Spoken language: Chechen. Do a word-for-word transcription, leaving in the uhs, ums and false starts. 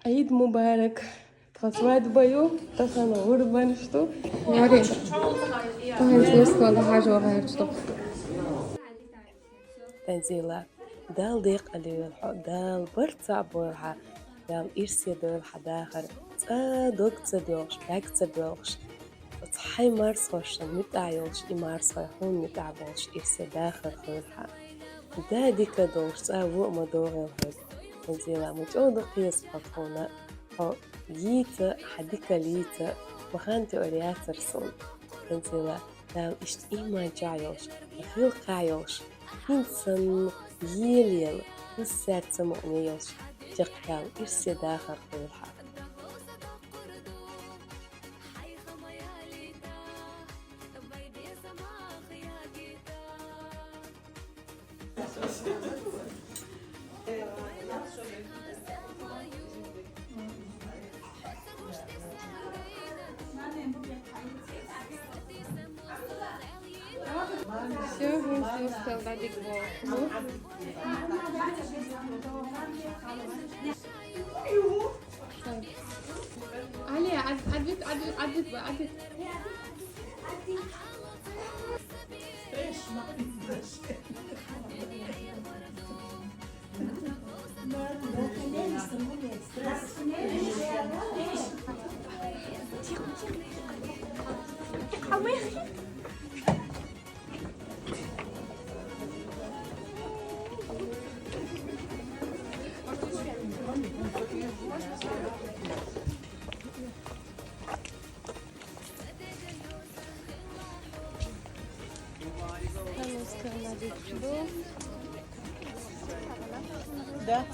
Ӏид мубарак! Тха свадьба ю, тахана гӀурбанаш ду. Яри. Тахана зурскалда хьажа вахарчу. Танзила, Дала декъала йойла хьо, Дала барт цхьаъ бойла хьан, Дала ирсе дойла хьан дахар, цкъа дог ца доьлхуш, бӀаьг ца боьлхуш, оцу хьайн марсхошна муьтӀахь йолуш, и марсхой хьуна муьтӀахь болуш ирсе дахар хуьйла хьан. Да дика долуш, цкъа а во а ма догӀийла хьоьга. Танзила, ма чӀогӀа ду кхеза хьо тхуна, хьо йийца, хьан дикалла йийца, ма хан тоьар яцара суна. Танзила, Дала иштта ийман чохь йолуш, гӀиллакхехь йолуш, хӀинца санна елаелла, массаьрца мукъане йолуш, чекхдала ирсе дахар хуьйла хьан. Всё, хӀинца зурскалда дика боху. Али, ад-, адвит, адвит, адвит, адвит. Да.